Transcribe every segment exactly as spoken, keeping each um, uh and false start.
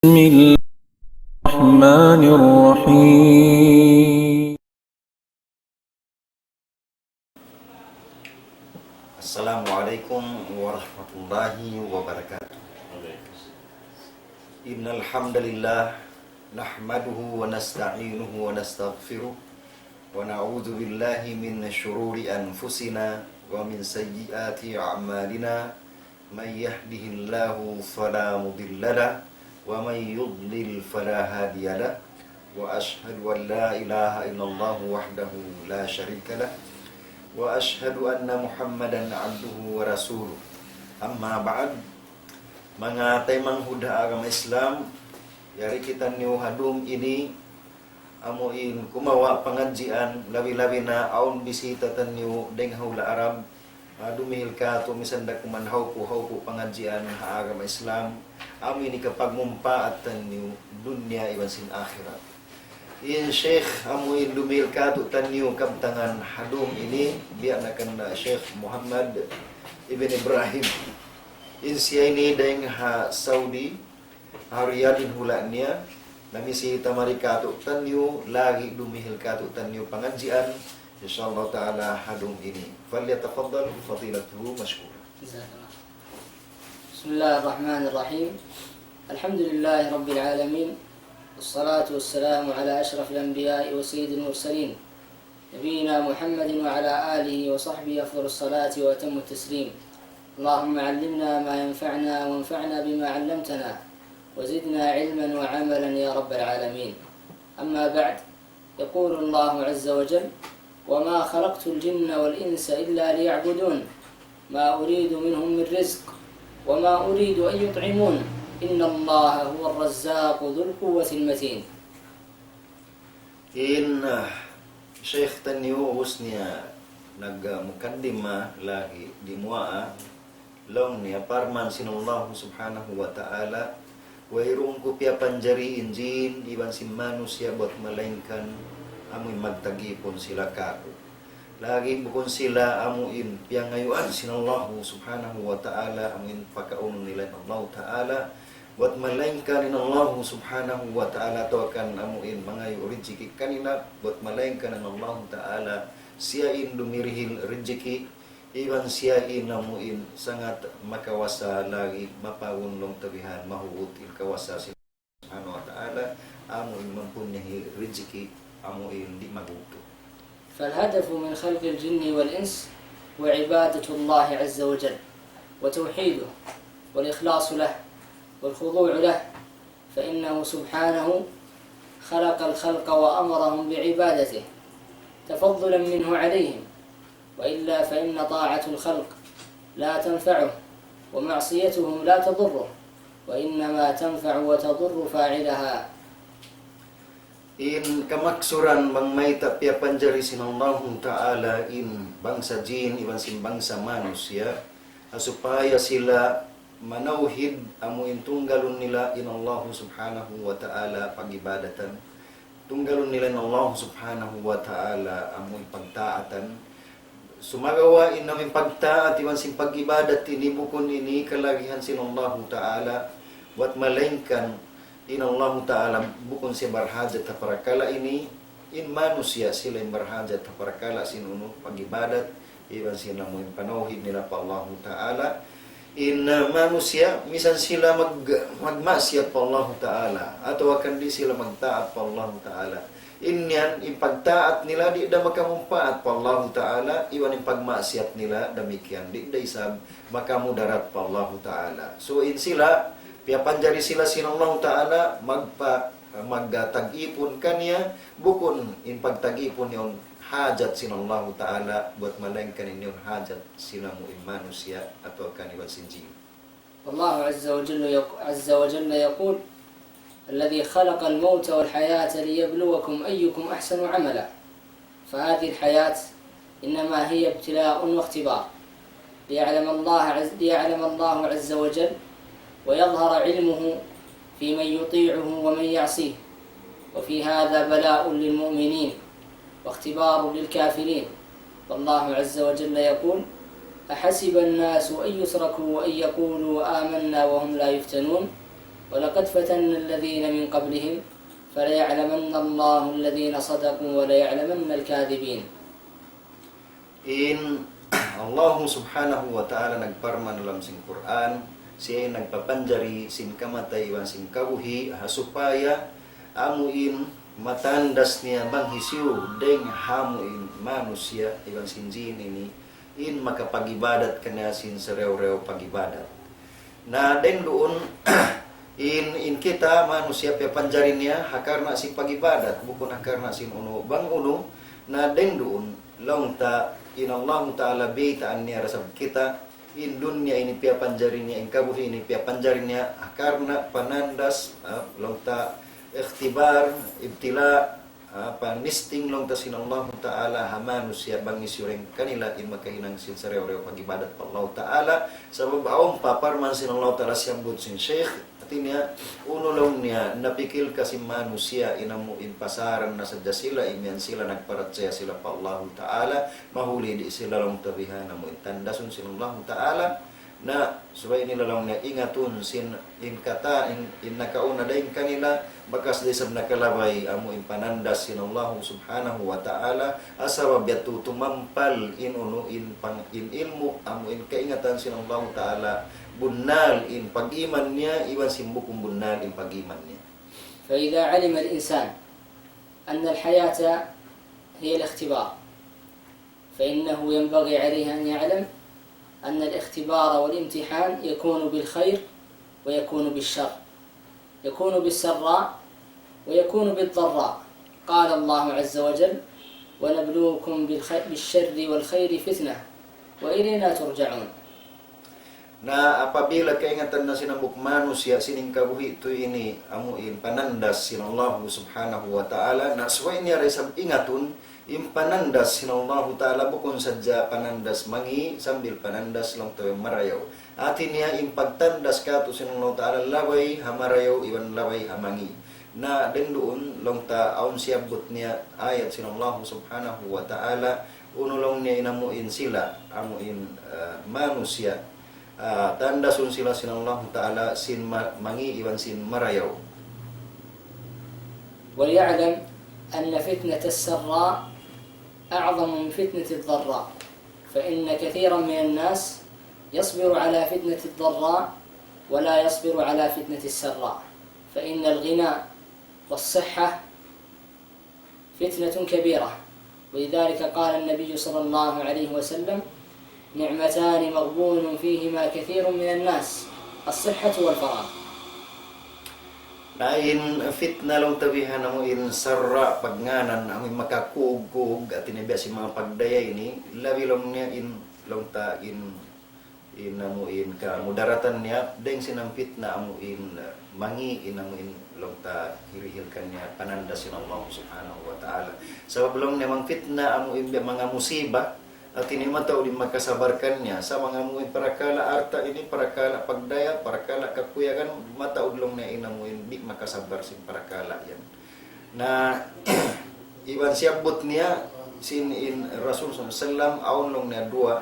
بسم الله الرحمن الرحيم. السلام عليكم ورحمة الله وبركاته. إن الحمد لله نحمده ونستعينه ونستغفره ونعوذ بالله من شرور أنفسنا ومن سيئات أعمالنا. من يهده الله فلا مضل له ومن يضلل فلا هادي له. وأشهد أن لا إله إلا الله وحده لا شريك له وأشهد أن محمدا عبده ورسوله. أما بعد. Manga taymanghud ha agama Islam, yari kitaniyu ha dum ini amu in kumawa' pangadjian, labi-labi na awn bisita taniyu dayng ha hula' Arab, ah, dumihil katu' misan da kuman hawpu'-hawpu' pangadjian ha agama Islam, amu in hikapagmumpaat taniyu dunya iban sin akhirat. In Sheikh amu in dumihil katu' taniyu kabtangan ha dum ini, biya' na kan Sheikh Muhammad ibn Ibrahim. In siya ini dayng ha Saudi, ha Riyadh in hula' niya, namisita mari katu' taniyu, lagi' dumihil katu' taniyu pangadjian, insya Allah ta'ala ha dum ini. فليتفضل فضيلته مشكورا. جزاك الله. بسم الله الرحمن الرحيم. الحمد لله رب العالمين. والصلاة والسلام على أشرف الأنبياء وسيد المرسلين نبينا محمد وعلى آله وصحبه أفضل الصلاة وأتم التسليم. اللهم علمنا ما ينفعنا وانفعنا بما علمتنا وزدنا علما وعملا يا رب العالمين. أما بعد، يقول الله عز وجل: وما خلقت الجن والإنس إلا ليعبدون ما أريد منهم من رزق وما أريد أن يطعمون إن الله هو الرزاق ذو القوة المتين. In, ah, Sheikh taniyu ubus niya nagmukaddima lagi' dimuwaa, laung niya parman sin Allahu Subhanahu wa Ta'ala, wayruun ku piyapanjari in jin iban sin manusiya' buwat malaingkan amu in magtag-ipun sila kāku'. Lagi' bukun sila amu in piyangayuan sin Allahu Subhanahu wa Ta'ala, amu in pakaunun nila in Allahu Ta'ala, buwat malaingkan in Allahu Subhanahu wa Ta'ala atawa kan amu in mangayu' rijiki' kanila, buwat malaingkan in Allahu Ta'ala, siya in dumirihil rijiki', iban siya in amu in sangat makawasa lagi' mapagun laung ta bihan mahugut in kawasa sin Subhanahu wa Ta'ala, amu in mampunyai rijiki', amu in di' magutu'. فالهدف من خلق الجن والإنس هو عبادة الله عز وجل وتوحيده والإخلاص له والخضوع له، فإنه سبحانه خلق الخلق وأمرهم بعبادته تفضلا منه عليهم، وإلا فإن طاعة الخلق لا تنفعه ومعصيتهم لا تضره، وإنما تنفع وتضر فاعلها. In kamaksuran bang mayta' piyapanjari sin Allahu Ta'ala in bangsa jin iban sin bangsa manusiya', ha supaya sila manawhid amu in tunggalun nila in Allahu Subhanahu wa Ta'ala pag-ibadatan. Tunggalun nila in Allahu Subhanahu wa Ta'ala amu in pagtaatan. Sumagawa' in amu in pagtaat iban sin pag-ibadat ini bukun ini kalagihan sin Allahu Ta'ala, buwat malaingkan in Allahu Ta'ala bukun siya barhajat ha parakala' ini, in manusiya' sila in barhajat ha parakala' sin unu pag-ibadat, iban sin amu in panawhid nila pa Allahu Ta'ala. In, uh, manusiya', misan sila mag-, magmaksiyat pa Allahu Ta'ala, atawa kan di' sila magtaat pa Allahu Ta'ala. In yan, in pagtaat nila di' da makamumpaat pa Allahu Ta'ala, iban in pagmaksiyat nila damikkiyan di' da isab makamudarat pa Allahu Ta'ala. So, in sila, piyapanjari sila sin Allahu Ta'ala, magpa-, magtag-ipun kaniya, bukun in pagtag-ipun yaun hajat sin Allahu Ta'ala, buwat malaingkan in yaun hajat sin amu in manusiya' atawa kan iban sin jin. والله عز وجل يق-، عز وجل يقول: الذي خلق الموت والحياة ليبلوكم أيكم أحسن عملا. فهذه الحياة إنما هي ابتلاء واختبار، ليعلم الله عز، ليعلم الله عز وجل ويظهر علمه في من يطيعه ومن يعصيه، وفي هذا بلاء للمؤمنين واختبار للكافرين. والله عز وجل يقول: أحسب الناس أن يتركوا أن يقولوا آمنا وهم لا يفتنون. ولقد فتنا الذين من قبلهم فليعلمن الله الذين صدقوا وليعلمن الكاذبين. In Allah subhanahu wa ta'ala nagparman ha lawm sin Qur'an, siya in nagpapanjari sin kamatay iban sin kabuhi', ha supaya amu in matandas niya bang hisiyu dayn ha amu in manusiya' iban sin jin ini in makapag-ibadat kaniya sin sarayaw-rayaw pag-ibadat. Na dayn duun, in, in kita manusiya' piyapanjari niya ha karna' sin pag-ibadat, bukun ha karna' sin unu bang unu. Na dayn duun, laung ta, in Allahu Ta'ala biyaytaan niya da isab kita, in dunya ini piyapanjari niya, in kabuhi' ini piyapanjari niya ha karna' panandas, ah, laung ta, ikhtibar, ibtila, ah, panisting laung ta sin Allahu Ta'ala ha manusiya' bang hisiyu dayn kanila in makahinang sin sarayaw-rayaw pag-ibadat pa Allahu Ta'ala. Sabab awn pa parman sin Allahu Ta'ala siyabbut sin Shaykh, hāti niya, unu laung niya, napikil ka sin manusiya' in amu in pasaran na sadja sila, imiyan sila nagparachaya sila pa Allahu Ta'ala, mahuli di' sila laung ta bihan amu in tandasun sin Allahu Ta'ala. Na, subay nila laung niya ingatun sin in kata, in, in nakauna dayn kanila, bakas da isab nakalabay amu in panandas sin Allahu subhanahu wa ta'ala, ha sabab yadtu tumampal in unu in pang, in ilmu', amu in kaingatan sin Allahu ta'ala, bunnal in pag-iman niya, iban sin bukun bunnal in pag-iman niya. فإذا علم الإنسان أن الحياة هي الاختبار، فإنه ينبغي عليه أن يعلم أن الاختبار والامتحان يكون بالخير ويكون بالشر، يكون بالسراء ويكون بالضراء. قال الله عز وجل: "ونبلوكم بالخ-، بالشر والخير فتنة وإلينا ترجعون." Na apabila kaingatan na sin hambuuk manusiya' sin in kabuhi' tuud ini amu in panandas sin Allahu subhanahu wa ta'ala, na subay niya da isab ingatun, in panandas sin Allahu ta'ala bukun sadja panandas mangi' sambil panandas laung ta marayaw. Hāti niya in pagtandas kātu' sin Allahu ta'ala labay ha marayaw iban labay ha mangi'. Na dayn duun laung ta awn siyabbut niya ayat sin Allahu subhanahu wa ta'ala, unu laung niya in amu in sila, amu in, ah, manusiya', ah, tandasun sila sin Allahu ta'ala sin ma-, mangi' iban sin marayaw. وليعلم أن فتنة السراء أعظم من فتنة الضراء، فإن كثيرا من الناس يصبر على فتنة الضراء ولا يصبر على فتنة السراء، فإن الغنى والصحة فتنة كبيرة، ولذلك قال النبي صلى الله عليه وسلم: "نعمتان مغبون فيهما كثير من الناس، الصحة والفراغ." Na in fitna laung ta bihan amu in sarra' pagngānan, amu in makakuug-kuug, hāti niya biya' sin manga pagdaya ini, labi laung niya in laung ta in in amu in kamudaratan niya, dayn sin fitna amu in, uh, mangi' in amu in laung ta hirihil kaniya panandas sin Allah subhanahu wa ta'ala. Sabab laung niya bang fitna amu in biya' manga musiba, hāti niya mataud in makasabar kaniya. Sa' bang amu in parakala' alta' ini, parakala' pagdaya, parakala' kakuyagan, mataud laung niya in amu in di' makasabar sin parakala' yan. Na iban siyabbut niya sin in Rasul sallallahu alayhi wasallam, awn laung niya duwa,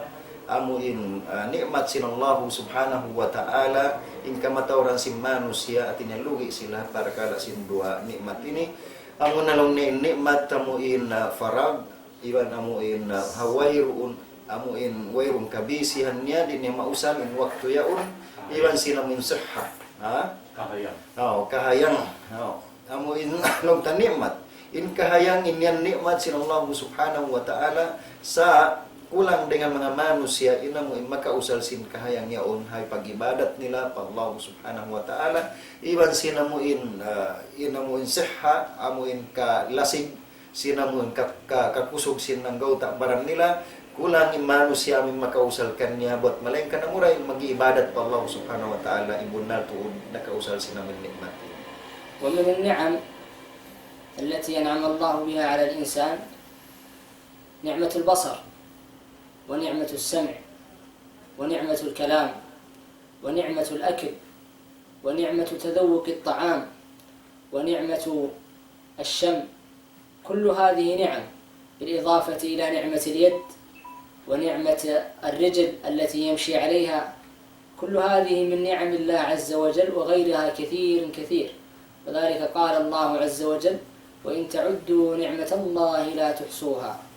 amu in, ah, ni'mat sin Allahu subhanahu wa ta'ala, in kamatauran sin manusiya', hāti niya lugi' sila parakala' sin duwa ni'mat ini. Amu na laung niya in ni'mat amu in, ah, farag, iban amu in, ah, ha wayruun, amu in wayruun kabisihan niya, di' niya mausal in waktu yaun, iban sin amu in sihha. Ha? Kahayang. Oh, kahayang. Oh. Amu in laung ta ni'mat. In kahayang in yan ni'mat sin Allah subhanahu wa ta'ala, sa' kulang dayn ha manga manusiya' in amu in makausal sin kahayang yaun ha pag-ibadat nila pa Allah subhanahu wa ta'ala, iban sin amu in, ah, in amu in sihha, amu in kalasig, sin amu in ka-, ka-, kakusug sin anggawta' baran nila, kulang in manusiya' amu in makausal kaniya, buwat malaingkan amura in mag-iibadat pa Allah subhanahu wa ta'ala, in bunnal tuud nakausal sin amu in ni'mat. ومن النعم التي أنعم الله بها على الإنسان نعمة البصر، ونعمة السمع، ونعمة الكلام، ونعمة الأكل، ونعمة تذوق الطعام، ونعمة الشم، كل هذه نعم، بالإضافة إلى نعمة اليد ونعمة الرجل التي يمشي عليها، كل هذه من نعم الله عز وجل وغيرها كثير كثير. وذلك قال الله عز وجل: "وإن تعدوا نعمة الله لا تحصوها".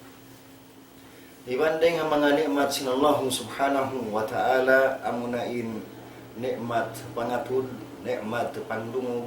Iban dayn ha manga ni'mat sin Allahu Subhanahu wa Ta'ala, amuna in ni'mat pangatud, ni'mat pangdungug,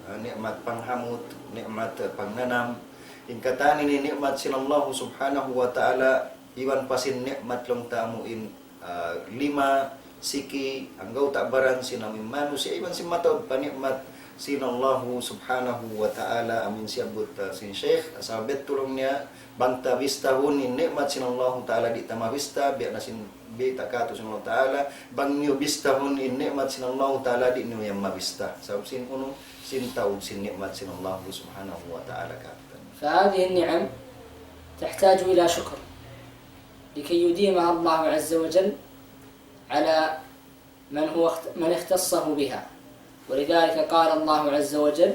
ah, ni'mat panghamut, ni'mat pangnanam. In katan ini ni'mat sin Allahu Subhanahu wa Ta'ala, iban pa sin ni'mat laung ta amu in, ah, lima, siki, anggawta' baran sin amu in manusiya', iban sin mataud pa ni'mat sin Allahu Subhanahu wa Ta'ala, amu in siyabbut, ah, sin Shaykh, sabab laung niya, bang ta bistahun in ni'mat sin Allahu Ta'ala di' ta mabista, biya' na sin biyayta' katu' sin Allahu Ta'ala, bang niyu bistahun in ni'mat sin Allahu Ta'ala di' niyu yan mabista. Sabab sin unu, sin taud sin ni'mat sin Allahu Subhanahu wa Ta'ala katan. فهذه النعم تحتاج إلى شكر لكي يديمها الله عز وجل على من هو اخت-، من اختصه بها. ولذلك قال الله عز وجل: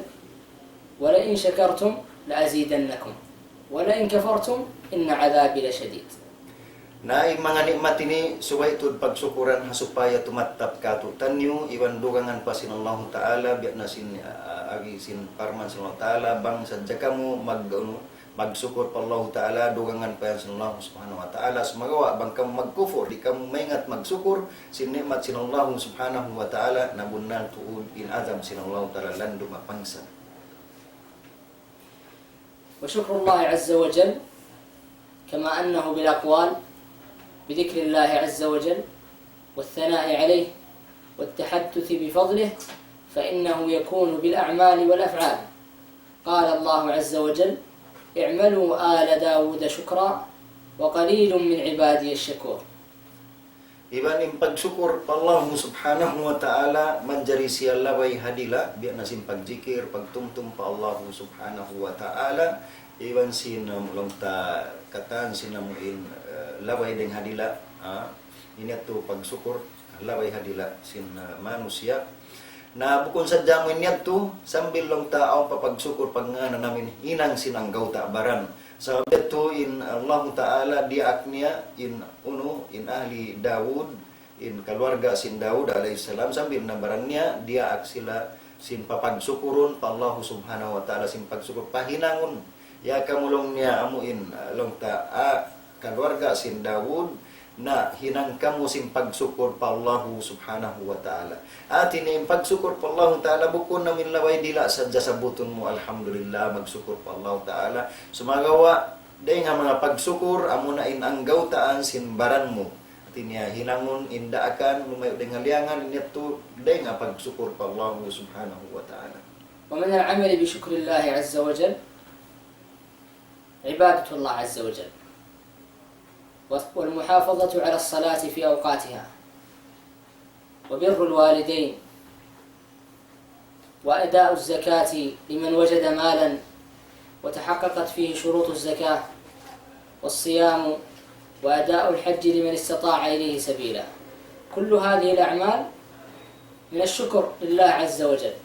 "ولئن شكرتم لأزيدنكم ولئن كفرتم إن عذابي لشديد". Na in manga ni'mat ini, subay tuud pagsukuran ha supaya tumattap katu'niyu, iban dugangan pa sin Allahu Ta'ala, biya' na sin, ah, agi sin parman sin Allahu Ta'ala, bang sadja kamu mag-, unu, magsukur pa Allahu Ta'ala, dugangan pa yan sin Allahu Subhanahu wa Ta'ala. Sumagawa', bang kamu magkufur, di' kamu maingat magsukur sin ni'mat sin Allahu Subhanahu wa Ta'ala, na bunnal tuud in adhab sin Allahu Ta'ala landu' mapangsad. وشكر الله عز وجل كما أنه بالأقوال بذكر الله عز وجل والثناء عليه والتحدث بفضله، فإنه يكون بالأعمال والأفعال. قال الله عز وجل: "اعملوا آل داود شكرا وقليل من عبادي الشكور". Iban in pagsukur pa Allahu Subhanahu wa Ta'ala, manjari siya labay ha dila', biya' na sin pagjikir, pagtumtum pa Allahu Subhanahu wa Ta'ala, iban sin, um, laung ta katan sin amu in, eh, labay dayn ha dila', ah, ini yadtu pagsukur, labay ha dila' sin, eh, manusiya'. Na bukun sadja amu in yadtu, sambil laung ta awn pa pagsukur pagngānan amu in hinang sin anggawta' baran. Sabab yadtu in Allahu Ta'ala diyaak niya in unu, in ahli Daud, in kaluarga sin Daud alayhi salam, sambil na baran niya, diyaak sila sin papagsukurun pa Allahu Subhanahu wa Ta'ala, sin pagsukur pahinangun. Ya kamu laung niya amu in, ah, laung ta, ah, kaluarga sin Daud, na hinang kamu sin pagsukur pa Allahu Subhanahu wa Ta'ala. Hati niya in pagsukur pa Allahu Ta'ala bukun na amu in labay dila' sadja sabbutun mu, "Alhamdulillah, magsukur pa Allahu Ta'ala." Sumagawa', dayn ha manga pagsukur, amuna in anggawtaan sin baran mu. Hati niya hinangun in daakan, lumayu' dayn ha liyangan, in yadtu dayn ha pagsukur pa Allahu Subhanahu wa Ta'ala. ومن العمل بشكر الله عز وجل عبادة الله عز وجل، والمحافظة على الصلاة في أوقاتها، وبر الوالدين، وأداء الزكاة لمن وجد مالا وتحققت فيه شروط الزكاة، والصيام، وأداء الحج لمن استطاع إليه سبيلا. كل هذه الأعمال من الشكر لله عز وجل.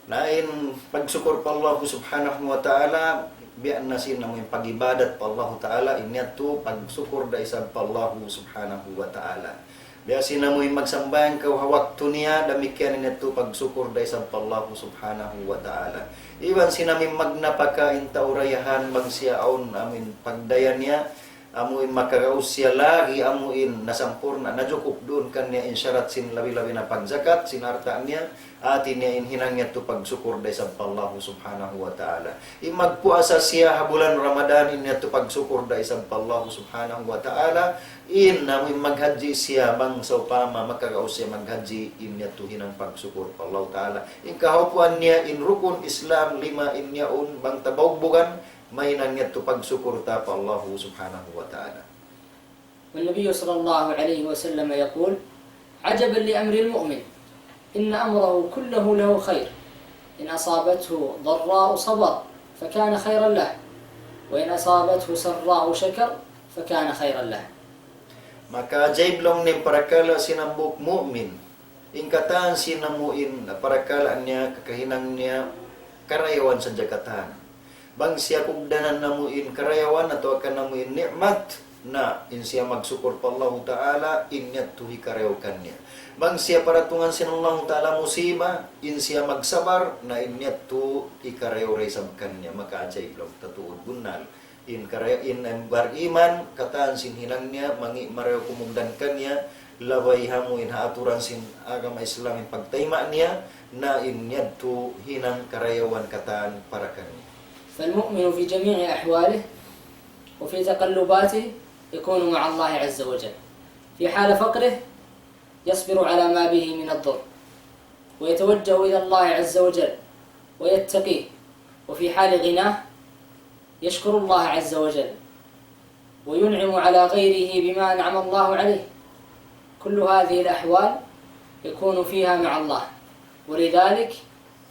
Na in pagsukur pa Allahu Subhanahu wa Ta'ala, biya' na sin amu in pag-ibadat pa Allahu Ta'ala, in yadtu pagsukur da isab pa Allahu Subhanahu wa Ta'ala. Biya' sin amu in magsambahayang kaw ha waktu niya, damikkiyan in yadtu pagsukur da isab pa Allahu Subhanahu wa Ta'ala. Iban sin amu in magnapaka in tau dayahan, bang siya awn amu in pagdaya niya, amu in makagaus siya lagi', amu in nasampurna', najukup duun kaniya in sharat sin labi-labi na pagzakat sin alta' niya, hati niya in hinang yadtu pagsukur da isab pa Allahu Subhanahu wa Ta'ala. In magpuasa siya ha bulan Ramadan, in yadtu pagsukur da isab pa Allahu Subhanahu wa Ta'ala. In amu in maghajji siya, bang sawpama makagaus siya maghajji, in yadtu hinang pagsukur pa Allahu Ta'ala. In kahaupuan niya in rukun Islam lima in yaun, bang ta baugbugan, mahinang yadtu pagsukur ta pa Allahu Subhanahu wa Ta'ala. والنبي صلى الله عليه وسلم يقول: "عجبا لأمر المؤمن، إن أمره كله له خير، إن أصابته ضراء صبر فكان خيرا له، وإن أصابته سراء شكر فكان خيرا له". Makaajaib laung niya in parakala' sin hambuuk mu'min. In katan sin amu in parakala' niya, kakahinang niya, karayawan sadja katan. Bang siya kugdanan amu in karayawan atawa kan amu in ni'mat, Na in siya magsukur pa Allahu Ta'ala, in yadtu hikarayaw kaniya. Bang siya paratungan sin Allahu Ta'ala musiba, in siya magsabar, na in yadtu hikarayaw da isab kaniya. Makaajaib laung ta tuud bunnal. In karaya-, in, in bariman, katan sin hinang niya, mangi' marayaw kumugdan kaniya, labay ha amu in ha aturan sin agama Islam in pagtayma' niya, na in yadtu hinang karayawan katan para kaniya. فالمؤمن في جميع أحواله وفي تقلباته يكون مع الله عز وجل. في حال فقره يصبر على ما به من الضر، ويتوجه إلى الله عز وجل ويتقيه، وفي حال غناه يشكر الله عز وجل وينعم على غيره بما أنعم الله عليه. كل هذه الأحوال يكون فيها مع الله، ولذلك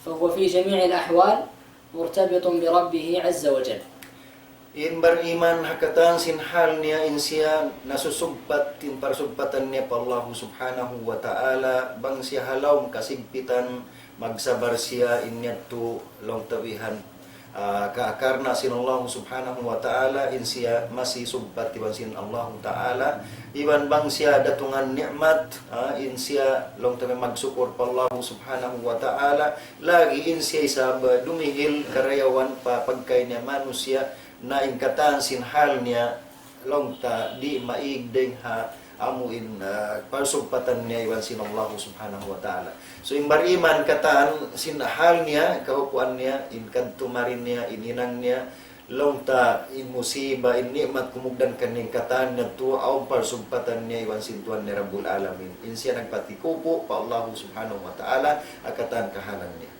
فهو في جميع الأحوال مرتبط بربه عز وجل. In bariman ha katan sin hal niya in siya nasusugpat in parsugpatan niya pa Allahu Subhanahu wa Ta'ala, bang siya ha lawm kasigpitan, magsabar siya, in yadtu laung ta bihan, ah, ka-, karna' sin Allahu Subhanahu wa Ta'ala, in siya masi sugpat iban sin Allahu Ta'ala, iban bang siya datungan ni'mat, ah, in siya laung ta magsukur pa Allahu Subhanahu wa Ta'ala, lagi' in siya isab dumihil karayawan pa pagkahi niya manusiya', na in katan sin hal niya laung ta di' maig dayng ha amu in, ah, parsugpatan niya iban sin Allahu Subhanahu wa Ta'ala. So in bariman katan sin hal niya, kahukuan niya, in kadtu mari niya, in hinang niya, laung ta in musiba, in ni'mat kumugdan kaniya, in katan niya tuud awn parsugpatan niya iban sin Tuhan niya Rabbul Alamin. In siya nagpatikupu pa Allahu Subhanahu wa Ta'ala ha katan kahalan niya.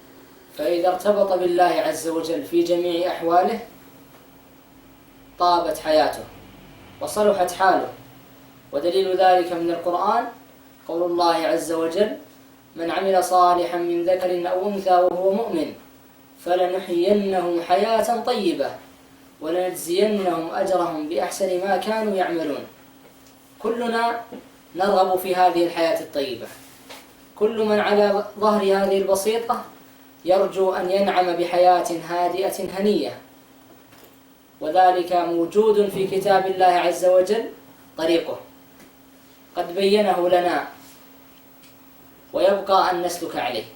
فإذا ارتبط بالله عز وجل في جميع أحواله طابت حياته وصلحت حاله، ودليل ذلك من القرآن قول الله عز وجل: من عمل صالحا من ذكر أو أنثى وهو مؤمن فلنحيينه حياة طيبة ولنجزينهم أجرهم بأحسن ما كانوا يعملون. كلنا نرغب في هذه الحياة الطيبة. كل من على ظهر هذه البسيطة يرجو أن ينعم بحياة هادئة هنية، وذلك موجود في كتاب الله عز وجل طريقه قد بينه لنا ويبقى أن نسلك عليه.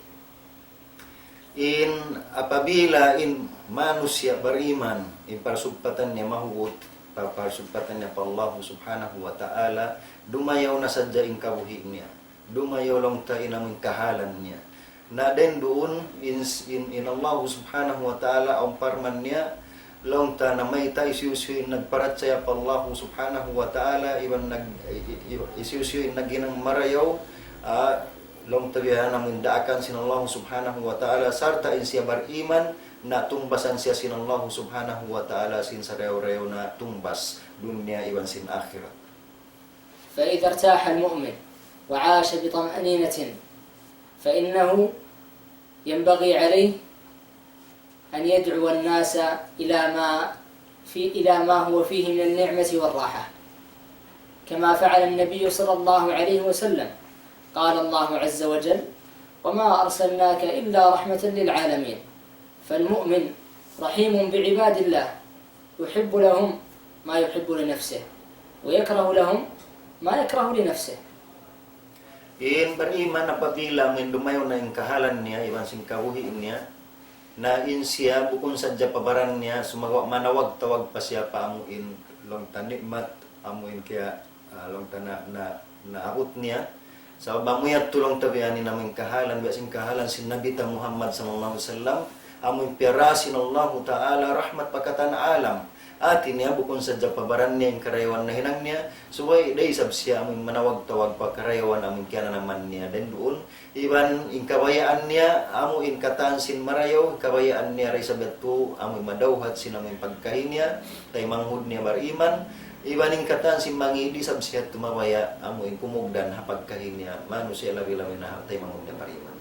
In apabila in manusiya' bariman, in parsugpatan niya mahugut, pa-, parsugpatan niya pa Allahu Subhanahu wa Ta'ala, dumayaw na sadja in kabuhi' niya. Dumayaw laung ta in amu in kahalan niya. Na dayn duun, in, in, in Allahu Subhanahu wa Ta'ala, awn parman niya, laung ta namayta' hisiyu-siyu in nagparachaya pa Allahu Subhanahu wa Ta'ala, iban nag-, i-, i-, hisiyu-siyu in naghinang marayaw, ah, laung ta biya' na amu in daakan sin Allahu Subhanahu wa Ta'ala, sarta' in siya bariman, na tumbasan siya sin Allahu Subhanahu wa Ta'ala, sin sarayaw-rayaw na tumbas, dunya iban sin akhirat. فإذا ارتاح المؤمن وعاش بطمأنينة فإنه ينبغي عليه أن يدعو الناس إلى ما في، إلى ما هو فيه من النعمة والراحة، كما فعل النبي صلى الله عليه وسلم. قال الله عز وجل: وما أرسلناك إلا رحمة للعالمين. فالمؤمن رحيم بعباد الله، يحب لهم ما يحب لنفسه، ويكره لهم ما يكره لنفسه. In bariman apabila amu in dumayaw na in kahalan niya, iban sin kabuhi' niya, na in siya bukun sadja pa baran niya, sumagawa' manawag-tawag pa siya pa amu in laung ta ni'mat, amu in kiya, ah, laung ta na, na, naabut niya. Sabab amu yadtu laung ta biya' ini in amu in kahalan, biya' sin kahalan sin Nabi ta Muhammad sallallahu alayhi wasallam, amu in piyara sin Allahu Ta'ala rahmat pa katan alam. Hati niya bukun sadja pa baran niya in karayawan nahinang niya, subay da isab siya amu in manawag-tawag pa karayawan amu in kiyananaman niya. Dayn duun, iban in kabayaan niya, amu in katan sin marayaw, kabayaan niya da isab yadtu, amu in madawhat sin amu in pagkahi niya, taymanghud niya bariman, iban in katan sin mangi' di' isab siya yadtu mabaya', amu in kumugdan ha pagkahi niya, manusiya' labi-labi na ha taymanghud niya bariman.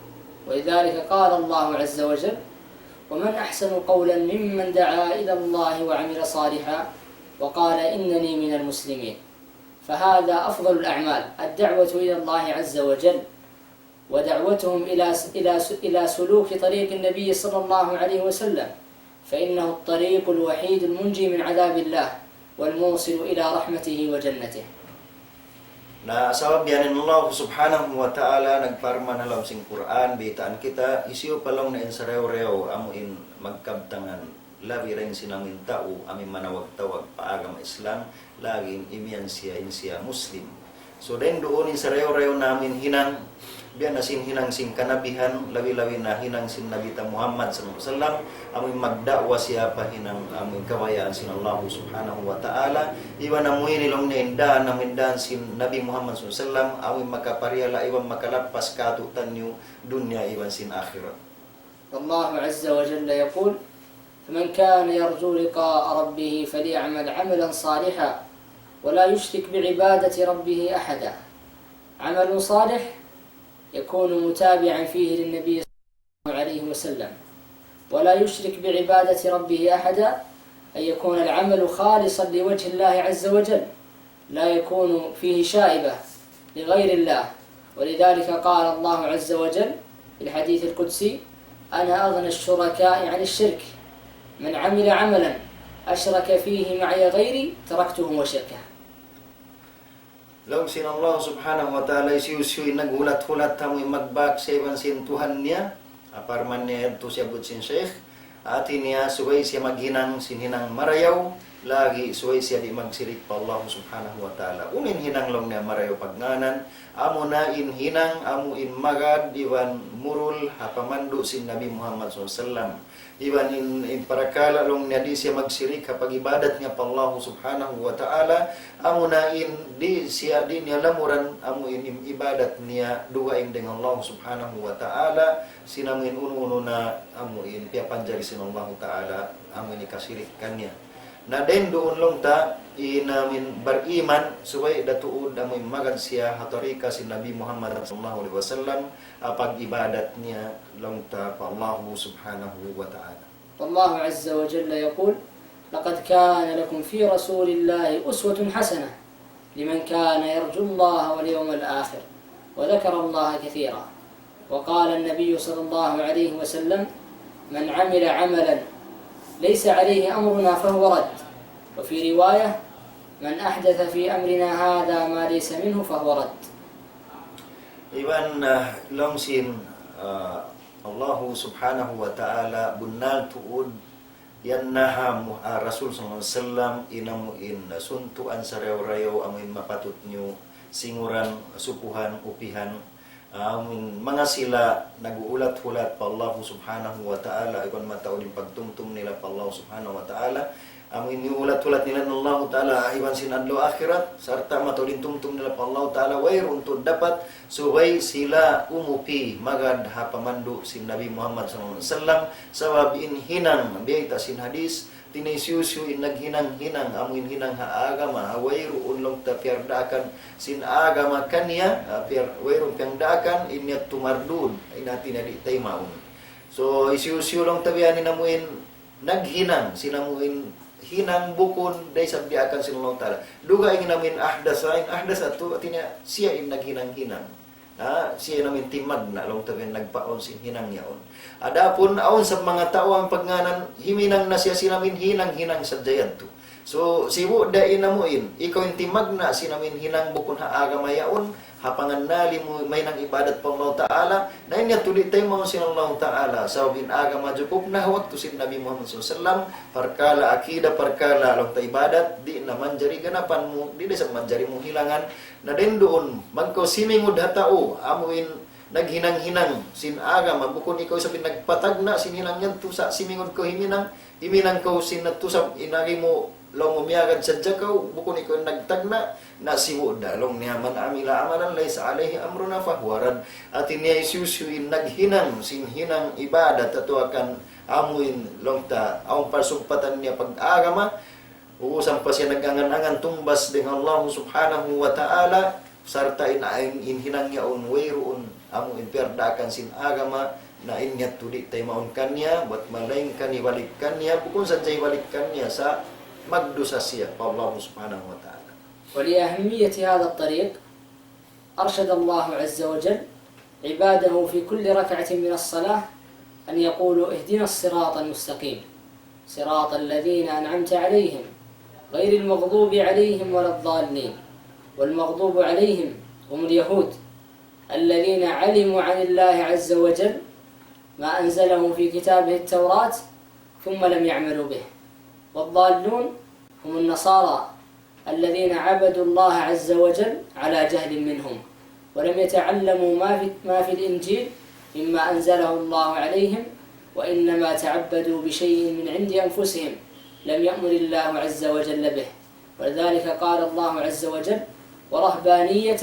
ولذلك قال الله عز وجل: ومن أحسن قولا ممن دعا إلى الله وعمل صالحا وقال إنني من المسلمين. فهذا أفضل الأعمال، الدعوة إلى الله عز وجل، ودعوتهم إلى س-، إلى س-، إلى سلوك طريق النبي صلى الله عليه وسلم، فإنه الطريق الوحيد المنجي من عذاب الله، والموصل إلى رحمته وجنته. Na sabab yan in Allah subhanahu wa ta'ala nagparman ha lawm sin Qur'an, baytaan kita, hisiyu pa laung niya in sarayaw-rayaw amu in magkabtangan, labi dayn sin amu in tau, amu in manawag-tawag pa agama Islam, lagi in imiyan siya, in siya Muslim. So, dayn duun in sarayaw-rayaw namu in hinang, biya' na sin hinang sin kanabihan, labi-labi na hinang sin Nabi ta Muhammad sallallahu alayhi wasallam, amu in magda'wa siya pa hinang, amu in kabayaan sin Allah subhanahu wa ta'ala, iban amu ini laung niya in daan, amu in daan sin Nabi Muhammad sallallahu alayhi wasallam, amu in makapariyala, iban makalappas kātu'niyu dunya iban sin akhirat. والله عز وجل يقول: فمن كان يرجو لقاء ربه فليعمل عملا صالحا ولا يشرك بعبادة ربه أحدا. عمل صالح يكون متابعا فيه للنبي صلى الله عليه وسلم، ولا يشرك بعبادة ربه أحدا، أن يكون العمل خالصا لوجه الله عز وجل، لا يكون فيه شائبة لغير الله. ولذلك قال الله عز وجل في الحديث القدسي: أنا أغنى الشركاء عن الشرك، من عمل عملا أشرك فيه معي غيري تركته وشركه. Laung sin Allah subhanahu wa ta'ala, hisiyu-siyu in naghulat-hulat amu in magbak sa iban sin Tuhan niya, parman niya yadtu siyabbut sin Shaykh, hāti niya subay siya maghinang sin hinang marayaw, lagi' subay siya di' magsirik pa Allah subhanahu wa ta'ala. Unu in hinang laung niya marayaw pagngānan, amu na in hinang, amu in magad, iban murul, ha pamandu' sin Nabi Muhammad sallallahu alayhi wasallam. Iban in, in parakala' laung niya di' siya magsirik ha pag-ibadat niya pa Allah subhanahu wa ta'ala, amu na in di' siya, di' niya lamuran, amu in, in ibadat niya dugaing dayn Allah subhanahu wa ta'ala, sin amu in unu-unu na amu in piyapanjari sin Allah ta'ala, amu in hikasirik kaniya. Na dayn duun laung ta, in amu in bariman, subay da tuud amu in magad siya ha tarika sin Nabi Muhammad sallallahu alayhi wasallam, ha pag-ibadat niya laung ta pa Allah subhanahu wa ta'ala. والله عز وجل يقول: لقد كان لكم في رسول الله أسوة حسنة لمن كان يرجو الله واليوم الآخر وذكر الله كثيرا. وقال النبي صلى الله عليه وسلم: من عمل عملا ليس عليه أمرنا فهو رد. وفي رواية: من أحدث في أمرنا هذا ما ليس منه فهو رد. Iban, ah, laung sin, ah, Allahu subhanahu wa ta'ala, bunnal tuud, yan na ha mu-, ah, Rasul sallallahu alayhi wasallam, in amu in suntuan sarayaw-rayaw, amu in mapatut niyu singuran, sukuhan, upihan, amu in manga sila nag-uulat-hulat pa Allahu subhanahu wa ta'ala, iban mataud in pagtumtum nila pa Allahu subhanahu wa ta'ala, amu in iyuulat-ulat nila in Allahu ta'ala iban sin adlaw akhirat, sarta' mataud in tumtum nila pa Allahu ta'ala, wayruun tuud dapat, subay sila umupi magad ha pamandu' sin Nabi Muhammad sallallahu alayhi wasallam, sabab in hinang, biyayta' sin hadis, hāti niya hisiyu-siyu in naghinang-hinang, amu in hinang ha agama, ha wayruun laung ta piyardaakan sin agama kaniya, ah, piyar-, wayruun piyangdaakan, in yadtu mardud, in hāti niya di' taymaun. So, hisiyu-siyu laung ta biya' ini amu in naghinang, sin amu in hinang bukun da isab diyaakan sin Allah ta'ala. Dugaing in amu in ahdasa, in ahdasa yadtu, hāti niya siya in naghinang-hinang. Ha, siya in amu in timagna', laung ta biya' nagpaawn sin hinang yaun. Adapun awn sa manga tau amu in pagngānan, himinang na siya sin amu in hinang-hinang sadja yadtu. So, sibu' da in amu in, ikaw in timagna' sin amu in hinang bukun ha agama yaun, ha pangannali mu mahinang ibadat pa Allah ta'ala, na in yadtu di' taymaun sin Allah ta'ala, sabab in agama jukup na ha waktu sin Nabi Muhammad sallallahu alayhi wasallam, parkala' akida, parkala' laung ta ibadat, di' na manjari ganapan mu, di' da isab manjari mu hilangan, na dayn duun, bang kaw simingud ha tau, amu in naghinang-hinang sin agama, bukun ikaw isab in nagpatagna' sin hinang yadtu sa' simingud kaw himinang, himinang kaw sin yadtu sa' in agi mu laung mu miyagad sadja kaw, bukun ikaw in nagtagna', na sibu' da laung niya, من عمل عملا ليس عليه أمرنا فهو رد. Hāti niya hisiyu-siyu in naghinang sin hinang ibadat atawa kan amu in laung ta, awn pasugpatan niya pag-agama, ubus ampa siya nag-angan-angan tumbas dayn ha Allah subhanahu wa ta'ala, sarta' in, in, in hinang yaun wayruun amu in piyardaakan sin agama, na in yadtu di' taymaun kaniya, bat malaingkan hibalik kaniya, bukun sadja hibalik kaniya sa' magdusa siya pa Allah subhanahu wa ta'ala. ولأهمية هذا الطريق أرشد الله عز وجل عباده في كل ركعة من الصلاة أن يقولوا: اهدنا الصراط المستقيم، صراط الذين أنعمت عليهم، غير المغضوب عليهم ولا الضالين. والمغضوب عليهم هم اليهود الذين علموا عن الله عز وجل ما أنزله في كتابه التوراة ثم لم يعملوا به. والضالون هم النصارى الذين عبدوا الله عز وجل على جهل منهم، ولم يتعلموا ما في، ما في الإنجيل مما أنزله الله عليهم، وإنما تعبدوا بشيء من عند أنفسهم لم يأمر الله عز وجل به. ولذلك قال الله عز وجل: ورهبانية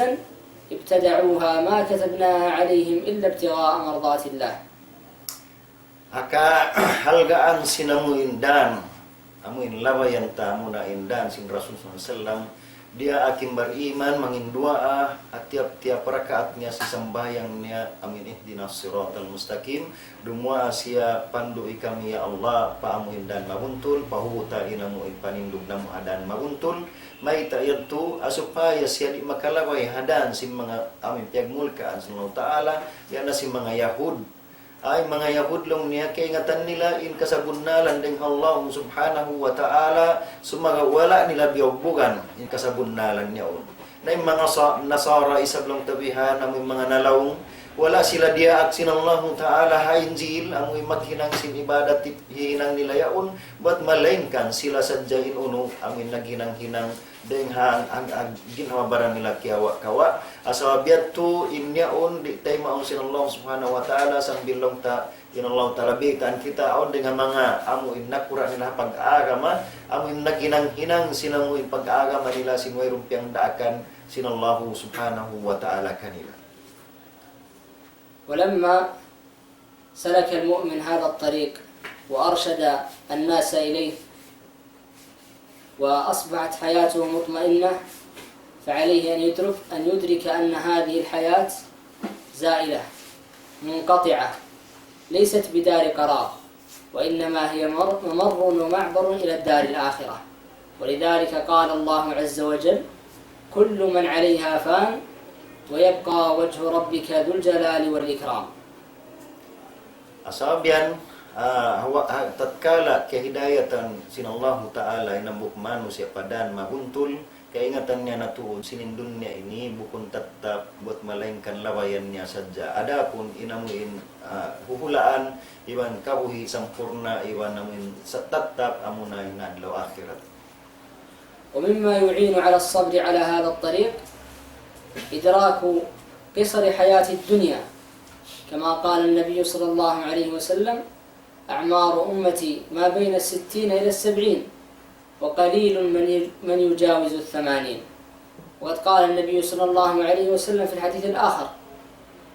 ابتدعوها ما كتبناها عليهم إلا ابتغاء مرضات الله. Hangkan halgaan sin amu in dan, amu in labayan ta amuna in dan sin Rasul sallallahu alayhi wasallam, diyaak in bariman manginduwaa, ha tiyap-tiyap rakaat niya sin sambahayang niya, amu in اهدنا الصراط المستقيم, dumuwaa siya, pandu'i kami ya Allah pa amu in dan mabuntul, pahubuta in amu in panindug namu' ha dan mabuntul, mayta' yadtu, ha supaya siya di' makalabay ha dan sin manga amu in piyagmulkaan sin Allahu Ta'ala, yan na sin manga Yahud. Ay, manga Yahud laung niya, kaingatan nila in kasabunnalan dayn ha Allah Subhanahu wa Ta'ala, sumagawa' wala' nila biyugbugan in kasabunnalan yaun. Na in manga sa-, Nasara isab laung ta bihan, amu in manga nalaung, wala' sila diyaak sin Allahu Ta'ala ha Injil, amu in maghinang sin ibadat hi-, hinang nila yaun, bat malaingkan sila sadja in unu, amu in naghinang-hinang dayn ha, ha, ha ginhawa-baran nila kiyawa'-kawa'. Sabab yadtu in yaun di' taymaun sin Allah Subhanahu wa Ta'ala, sambil laung ta in Allah Ta'ala biyaytaan kita awn dayn ha manga amu in nakura' nila ha pag-agama, amu in naghinang-hinang sin amu in pag-agama nila sin wayruun piyagdaakan sin Allah Subhanahu wa Ta'ala kanila. ولما سلك المؤمن هذا الطريق وأرشد الناس إليه وأصبحت حياته مطمئنة، فعليه أن يدرك، أن يدرك أن هذه الحياة زائلة منقطعة، ليست بدار قرار، وإنما هي مر-، ممر ومعبر إلى الدار الآخرة. ولذلك قال الله عز وجل: كل من عليها فان ويبقى وجه ربك ذو الجلال والإكرام. Sabab yan, ah, hawa-, ha-, tatkala kiyahidayatan sin Allahu Ta'ala in hambuuk manusiya' pa dan mabuntul, kaingatan niya na tuud sin in dunya ini bukun tattap bat malaingkan labayan niya sadja. Adapun in amu in, ah, huhulaan iban kabuhi' sampurna' iban amu in sa-, tattap amuna in adlaw akhirat. ومما يعين على الصبر على هذا الطريق إدراك قصر حياة الدنيا، كما قال النبي صلى الله عليه وسلم: أعمار أمتي ما بين الستين إلى السبعين، وقليل من ي-، من يجاوز الثمانين. وقد قال النبي صلى الله عليه وسلم في الحديث الآخر: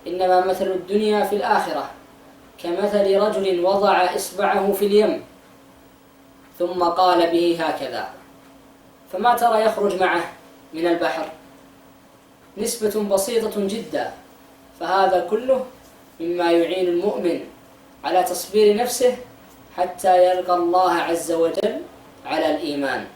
إنما مثل الدنيا في الآخرة كمثل رجل وضع إصبعه في اليم ثم قال به هكذا، فما ترى يخرج معه من البحر؟ نسبة بسيطة جدا، فهذا كله مما يعين المؤمن على تصبير نفسه حتى يلقى الله عز وجل على الإيمان.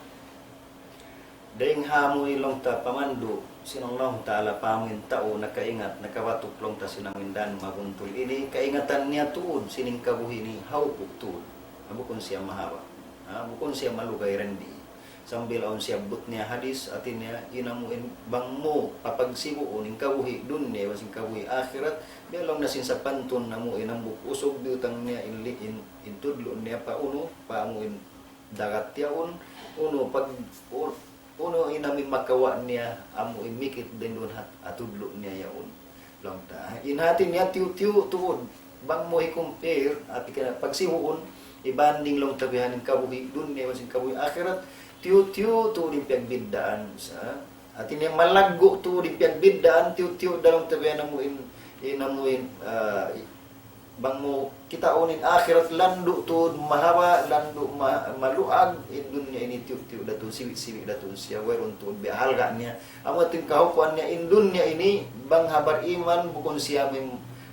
Dayn ha amu in laung ta pamandu' sin Allahu Ta'ala pa amu in tau nakaingat, nakabatuk laung ta sin amu in dan mabuntul ini, kaingatan niya tuud sin in kabuhi' ini haupuk tuud. Ha, bukun siya mahaba'. Ha, bukun siya malugay randi. Sambil awn siyabbut niya hadis, hati niya, in amu in bang mu papagsibuun in kabuhi' dunya iban sin kabuhi' akhirat, biya' laung na sin sapantun amu in hambuuk usug biyutang niya in li-, in, in tudlu' niya pa unu, pa amu in dagat yaun, unu pag, u-, unu in amu in makawa' niya, amu in mikit dayn duun ha, ha tudlu' niya yaun. Laung ta, in hati niya tiyu'-tiyu' tuud, bang mu hi-compare, hati kaniya pagsibuun, ibanding laung ta bihan in kabuhi' dunya iban sin kabuhi' akhirat, tiyu'-tiyu' tuud in piyagbiddaan sa. Hati niya malaggu' tuud in piyagbiddaan, tiyu'-tiyu' da laung ta bihan amu in, in amu in, ah, bang mu kitaun in akhirat landu' tuud mahaba', landu' ma-, maluag, in dunya ini tiyu'-tiyu' da tuud, siwi'-siwi' da tuud siya, wayruun tuud biya' halga' niya. Amu in kahukuman niya in dunya ini, bang ha bariman, bukun siya amu in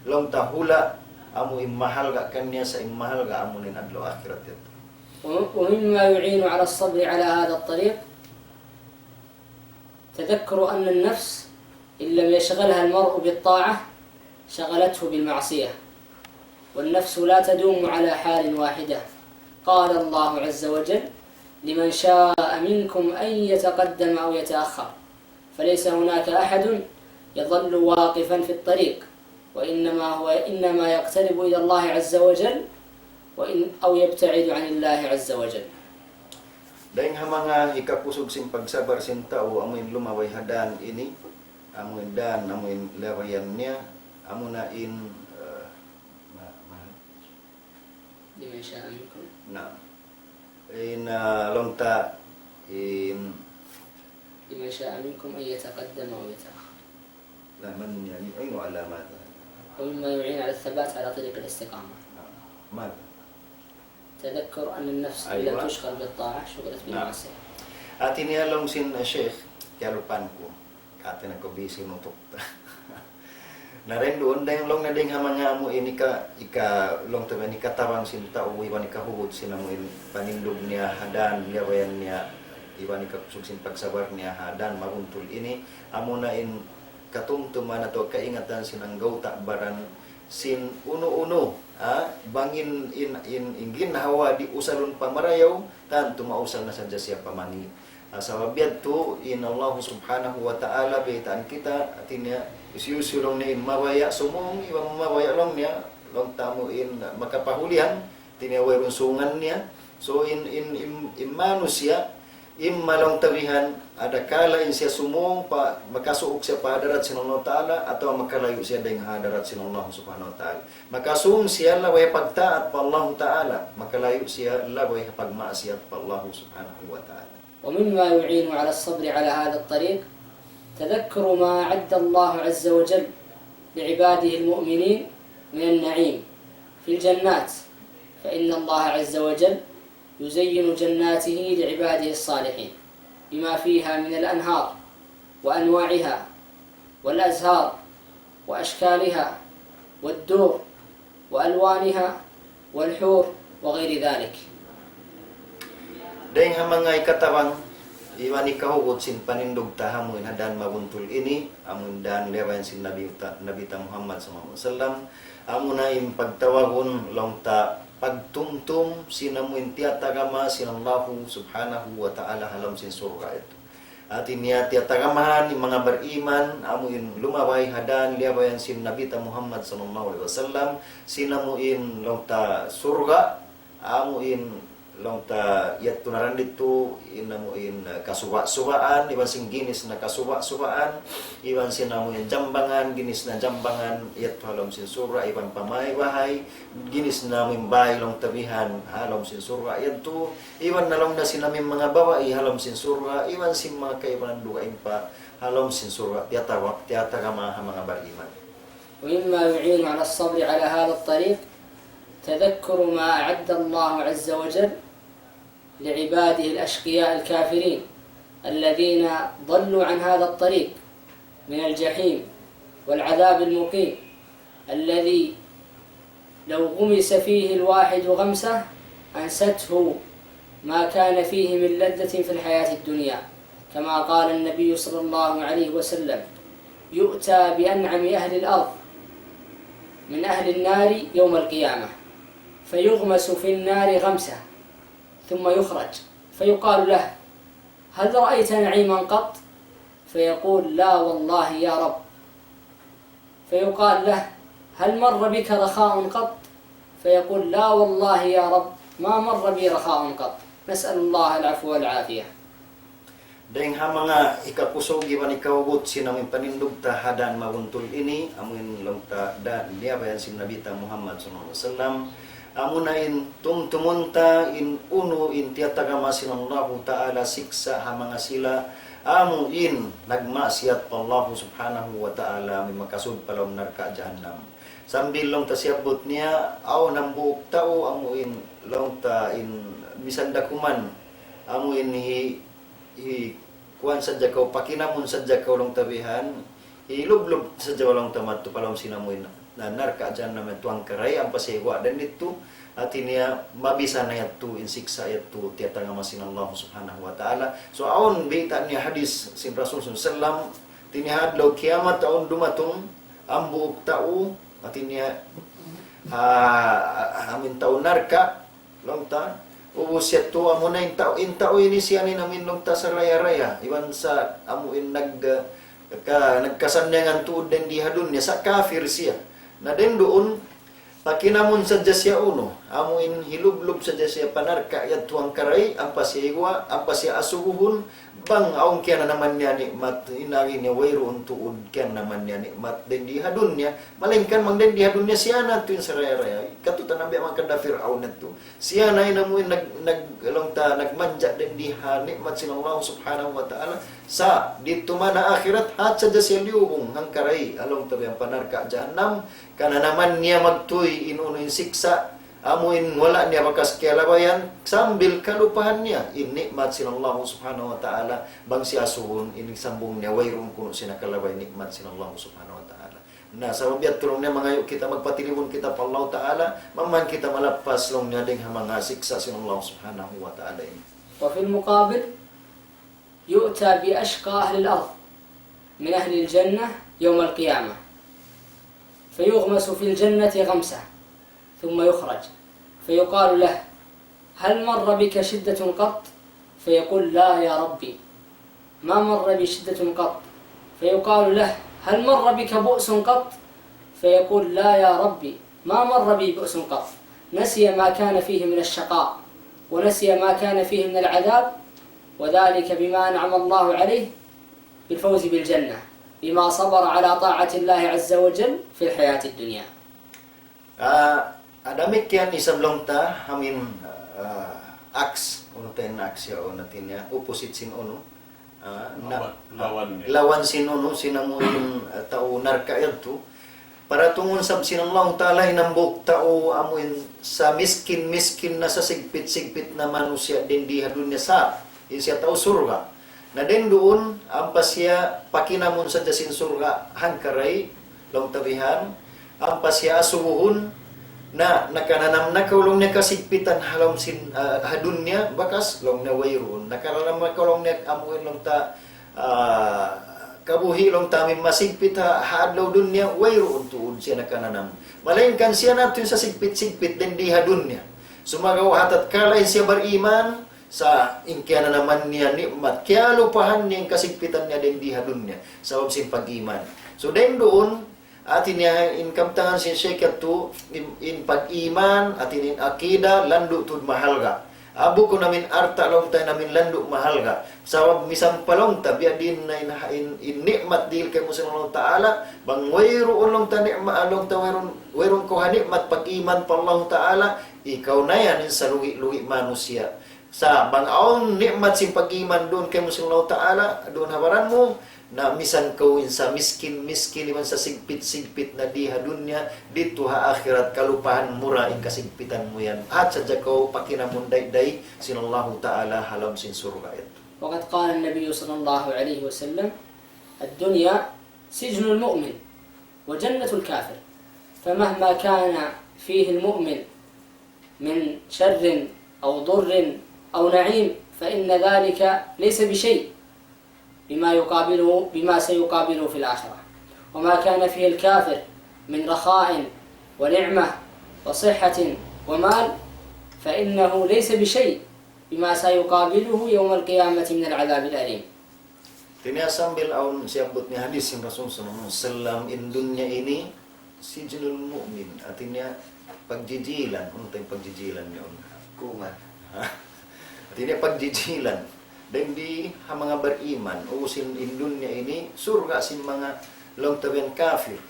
laung ta hula', amu in mahalga' kaniya sa in mahalga' amu in adlaw akhirat yadtu. ومما يعين على الصبر على هذا الطريق تذكر أن النفس إن لم يشغلها المرء بالطاعة شغلته بالمعصية، والنفس لا تدوم على حال واحدة. قال الله عز وجل: لمن شاء منكم أن يتقدم أو يتأخر، فليس هناك أحد يظل واقفا في الطريق، وإنما هو، إنما يقترب إلى الله عز وجل، وإن، أو يبتعد عن الله عز وجل. Dayng ha manga hikakusug sin pagsabar sin tau amu in lumabay ha dan ini, amu in dan, amu in labayan niya, amu na in, uh, ma, ma, لمن شاء منكم. Na. In, uh, laung ta, in, لمن شاء منكم أن يتقدم أو يتأخر. na, man yan, in, wala mata. ومما يعين على الثبات على طريق الاستقامة. Na, mata. تذكر أن النفس إن لم أيوة. تشغل بالطاعة شغلت نعم. بالمعصية. Hati niya laung sin, uh, Sheikh, kiyalupan ku. Kati na ku busy nutuk ta. Na rin duun, dayng laung na dayng ha manga amu ini ka, ika, laung ta ini katabang sin tau, iban ikahugut sin amu in panindug niya ha dan, liyabayan niya, iban ikakusug sin pagsabar niya ha dan mabuntul ini, amu na in katumtuman atawa kaingatan sin anggawta' baran sin unu-unu, ha? Bang in, in, in, in ginhawa di' usalun pa marayaw, tantu mausal na sadja siya pa mangi'. Ha, sabab yadtu, in Allah Subhanahu wa Ta'ala, baytaan kita, hati niya, hisiyu-siyu laung niya in mabaya' sumūng, iban mabaya' laung niya, laung ta amu in makapahulihan, hati niya wayruun sūngan niya. So, in, in, in, in manusiya', imma laung ta bihan, adakala in siya sumūng pa, makasuuk siya pa hadarat sin Allah Ta'ala, atawa makalayu' siya dayng ha hadarat sin Allah Subhanahu wa Ta'ala. Makasūng siya labay pagtaat pa Allah Ta'ala, makalayu' siya labay pagmaasiyat pa Allah Subhanahu wa Ta'ala. ومما يعين على الصبر على هذا الطريق تذكر ما أعد الله عز وجل لعباده المؤمنين من النعيم في الجنات، فإن الله عز وجل يزين جناته لعباده الصالحين بما فيها من الأنهار وأنواعها والأزهار وأشكالها والدور وألوانها والحور وغير ذلك. Dayng ha manga ikatabang, iban ikahugut sin panindug ta ha amu in ha dan mabuntul ini, amu in dan liyabayan sin Nabi ta, Nabi ta Muhammad sallallahu alayhi wasallam, amu na in pagtawagun laung ta pagtumtum sin amu in tiyatagama sin Allahu Subhanahu wa Ta'ala ha lawm sin surga' yadtu. Hati niya tiyatagamahan in manga bariman, amu in lumabay ha dan liyabayan sin Nabi ta Muhammad sallallahu alayhi wasallam, sin amu in laung ta surga', amu in laung ta yadtu na dayn ditu, in amu in, uh, kasuba'-subaan, iban sin ginis na kasuba'-subaan, iban sin amu in jambangan, ginis na jambangan, yadtu ha lawm sin surga', iban pamay bahay, ginis na amu in bay laung ta bihan, ha lawm sin surga', yadtu, iban na laung na sin amu in manga babai ha lawm sin surga', iban sin manga kaibanan dugaing pa ha lawm sin surga', tiyatawa-, tiyatagama ha manga bariman. ومما يعين على الصبر على هذا الطريق تذكر ما أعد الله عز وجل لعباده الأشقياء الكافرين الذين ضلوا عن هذا الطريق من الجحيم والعذاب المقيم الذي لو غمس فيه الواحد غمسة أنسته ما كان فيه من لذة في الحياة الدنيا، كما قال النبي صلى الله عليه وسلم: يؤتى بأنعم أهل الأرض من أهل النار يوم القيامة، فيغمس في النار غمسة، ثم يخرج، فيقال له: هل رأيت نعيما قط؟ فيقول: لا والله يا رب. فيقال له: هل مر بك رخاء قط؟ فيقول: لا والله يا رب، ما مر بي رخاء قط. نسأل الله العفو والعافية. Dayng ha manga hikakusug iban hikahugut sin amu in panindug ta ha dan mabuntul ini, amu in laung ta dan liyabayan sin Nabi ta Muhammad sallallahu alayhi wasallam, amu na in tumtumun ta in unu in tiyatagama sin Allahu Ta'ala siksa' ha manga sila, amu in nagmaksiyat pa Allahu Subhanahu wa Ta'ala, amu in makasud pa lawm narka' jahannam. Sambil laung ta siyabbut niya, awn hambuuk tau amu in laung ta in misan da kuman, amu in hi, hi kuwan sadja kaw, pakinamun sadja kaw laung ta bihan, hilublub sadja laung ta madtu pa lawm sin amu in na narka' jahannam yadtu hangkaray ampa siya guwa' dayn ditu, hati niya mabisa na yadtu in siksa' yadtu tiyatagama sin Allah Subhanahu wa Ta'ala. So awn biyayta' niya hadis sin Rasul sallallahu alayhi wasallam, hati niya ha adlaw kiyamat awn dumatung hambuuk tau, hati niya, ha, amu in tau narka', laung ta, Ubus yadtu, amuna in tau, in tau ini siya ini amuin laung ta saraya-raya. Iban sa amuin nag-, ka-, nagkasannangan tuud dayn di ha dunya, sa kafir siya. Na dayn duun, pakinamun sadja siya unu, amuin hilublub sadja siya pa narka' yadtu hangkaray, ampa siya iwa, ampa siya asubuhun, bang awn kiyananaman niya nikmat, in agi niya wayruun tuud kiyananaman niya nikmat dayn di ha dunya, malaingkan bang dayn di ha dunya siya na tuud in saraya-raya. Katu' ta na biya' manga kan da Fir'aun yadtu. Siya na in amuin nag-, nag-, laung ta, nagmanja dayn di ha nikmat sin Allah Subhanahu wa Ta'ala. Sa' didtu man ha akhirat, hat sadja siya liyubung hangkaray, laung ta biya' pa narka' jahannam, kananaman niya magtuy in unu in siksa', amuin wala' niya bakas kiyalabayan, sambil kalupahan niya in nikmat sin Allah Subhanahu wa Ta'ala, bang siya asubuhun, in sambung niya, wayruun kunu' siya nakalabay nikmat sin Allah Subhanahu wa Ta'ala. Na, sabab yadtu laung niya mangayu' kita, magpatilibun kita pa Allah Ta'ala, bang man kita malappas laung niya dayn ha manga siksa' sin Allah Subhanahu wa Ta'ala ini. وفي المقابل يؤتى بأشقى أهل الأرض من أهل الجنة يوم القيامة، فيغمس في الجنة غمسة ثم يخرج، فيقال له: هل مر بك شدة قط؟ فيقول: لا يا ربي، ما مر بي شدة قط. فيقال له: هل مر بك بؤس قط؟ فيقول: لا يا ربي، ما مر بي بؤس قط. نسي ما كان فيه من الشقاء، ونسي ما كان فيه من العذاب، وذلك بما أنعم الله عليه بالفوز بالجنة، بما صبر على طاعة الله عز وجل في الحياة الدنيا. Ah, damikkiyan isab laung ta, amuin, ah, aks, unu ta in aks yaun, hati niya, opposite sin unu. Ah, na-, Lawan, lawan niya. Lawan sin unu, sin amuin, ah, tau narka' yadtu. Paratungun sab sin Allah Ta'ala in hambuuk tau amuin sa miskin-miskin na, sa sigpit-sigpit na manusiya' dayn di ha dunya, sa in siya tau surga'. Na dayn duun, ampa siya pakinamun sadja sin surga' hangkaray, laung ta bihan, ampa siya asubuhun, na nakananam na kaw laung niya kasigpitan ha lawm sin, ah, ha dunya, bakas laung niya wayruun. Nakananam na kaw laung niya amuin laung ta, ah, kabuhi' laung ta amuin masigpit ha, ha adlaw dunya, wayruun tuud siya nakananam. Malaingkan siya na tuud in sa sigpit-sigpit dayn di ha dunya. Sumagawa' ha tatkala in siya bariman, sa' in kiyananaman niya nikmat, kiyalupahan niya in kasigpitan niya dayn di ha dunya, sabab sin pag-iman. So, dayn duun, hati niya in kabtangan sin Shaykh yadtu, in, in pag-iman, hati niya in akida, landu' tuud mahalga'. Bukun amuin alta' laung ta in amuin landu' mahalga'. Sabab misan pa laung ta, biya' diin na in, in, in nikmat dihil kaymu sin Allah Ta'ala, bang wayruun laung ta nikma-, laung ta wayruun, wayruun kaw ha nikmat pag-iman pa Allah Ta'ala, ikaw na yan in salugi'-lugi' manusiya'. Sa' bang awn nikmat sin pag-iman duun kaymu sin Allah Ta'ala, duun ha baran mu, na misan kaw in sa miskin-miskin, iban sa sigpit-sigpit na di ha dunya, didtu ha akhirat kalupahan mu ra in kasigpitan mu yan. Hat sadja kaw pakinamun dayday sin Allahu Ta'ala ha lawm sin surga' yadtu. وقد قال النبي صلى الله عليه وسلم: الدنيا سجن المؤمن وجنة الكافر، فمهما كان فيه المؤمن من شر أو ضر أو نعيم فإن ذلك ليس بشيء بما يقابله، بما سيقابله في الآخرة. وما كان فيه الكافر من رخاء ونعمة وصحة ومال فإنه ليس بشيء بما سيقابله يوم القيامة من العذاب الأليم. Hati niya sambil awn siyabbut niya hadis sin Rasul sallallahu alayhi wasallam, in dunya ini sijnul mu'min. Hati niya pagjijilan. Unu in pagjijilan niya? Kungan. Hati niya pagjijilan. Dayn di ha manga bariman, ubus in, in dunya ini surga' sin manga laung ta bihan kafir.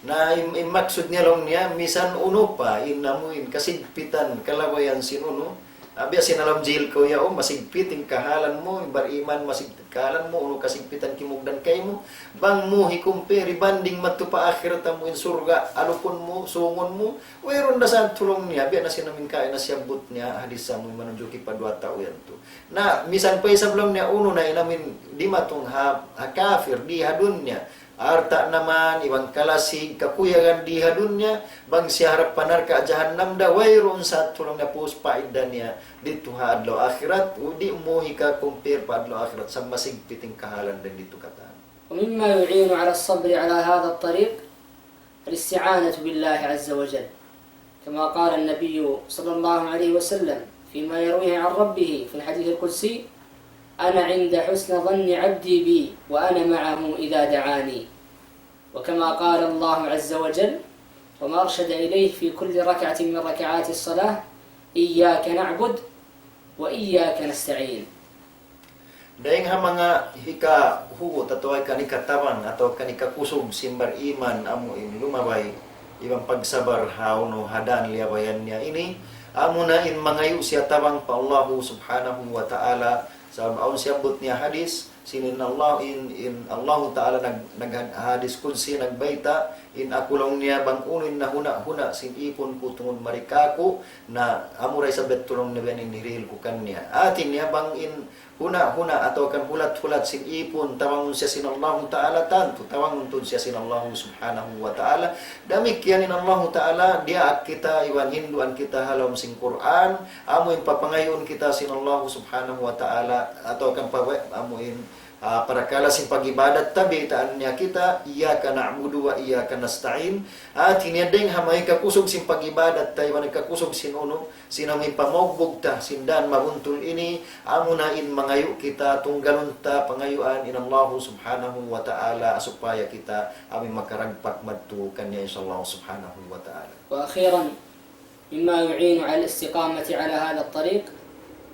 Na in, in maksud niya laung niya, misan unu pa, in amu in kasigpitan, kalabayan sin unu, biya' sin ha lawm jil kaw yaun, masigpit in kahalan mu, in bariman, masigpit kahalan mu, unu kasigpitan kimugdan kaymu, bang mu hi-compare, banding madtu pa akhirat amu in surga', alupun mu, sungun mu, wayruun da sa laung niya, biya' na sin amu in kaina siyabbut niya, hadis amu in manunjuki pa duwa tau yadtu. Na, misan pa isab laung niya, unu na in amu in dimatung ha, ha kafir, di ha dunya, alta' naman, iban kalasig, kakuyagan di ha dunya, bang siya harap pa narka' jahannam da, wayruun sa laung niya pus paidda niya didtu ha adlaw akhirat, di' mu hika-compare pa adlaw akhirat, sa' masigpit in kahalan dayn didtu katan. ومما يعين على الصبر على هذا الطريق الاستعانة بالله عز وجل، كما قال النبي صلى الله عليه وسلم: فيما يرويه عن ربه في الحديث القدسي: "أنا عند حسن ظن عبدي بي وأنا معه إذا دعاني". وكما قال الله عز وجل: "وما أرشد إليه في كل ركعة من ركعات الصلاة: إياك نعبد وإياك نستعين". Dayng ha manga hikahugut atawa kan hikatabang atawa kan hikakusug sin bariman amu in lumabay iban pagsabar ha unu ha dan liyabayan niya ini, amuna in mangayu' siya tabang pa Allahu Subhanahu wa Ta'ala, sabab awn siyabbut niya hadis, sin in Allah, in, in Allahu Ta'ala nag-, nag-, hadis qudsi nagbayta', in aku laung niya bang unu in nahuna'-huna' sin ipun ku tungud mari kāku', na amura isab yadtu laung niya biya' ini in hirihil ku kaniya. Hāti niya bang in huna'-huna' atawa kan hulat-hulat sin ipun, tabangun siya sin Allahu Ta'ala, tantu tabangun tuud siya sin Allahu Subhanahu wa Ta'ala. Damikkiyan in Allahu Ta'ala, diyaak kita, iban hinduan kita ha lawm sin Qur'an, amu in papangayuun kita sin Allahu Subhanahu wa Ta'ala, atawa kan pa-, amu in, ah, parakala' sin pag-ibadat ta, baytaan niya kita, إياك نعبد وإياك نستعين. Hāti niya dayng ha manga hikakusug sin pag-ibadat ta, iban hikakusug sin unu, sin amu in pamaugbug ta sin dan mabuntul ini, amuna in mangayu' kita, tunggalun ta pangayuan in Allahu Subhanahu wa Ta'ala, supaya kita amu in makaragpak madtu kaniya, insya Allah Subhanahu wa Ta'ala. وأخيرا، مما يعين على الاستقامة على هذا الطريق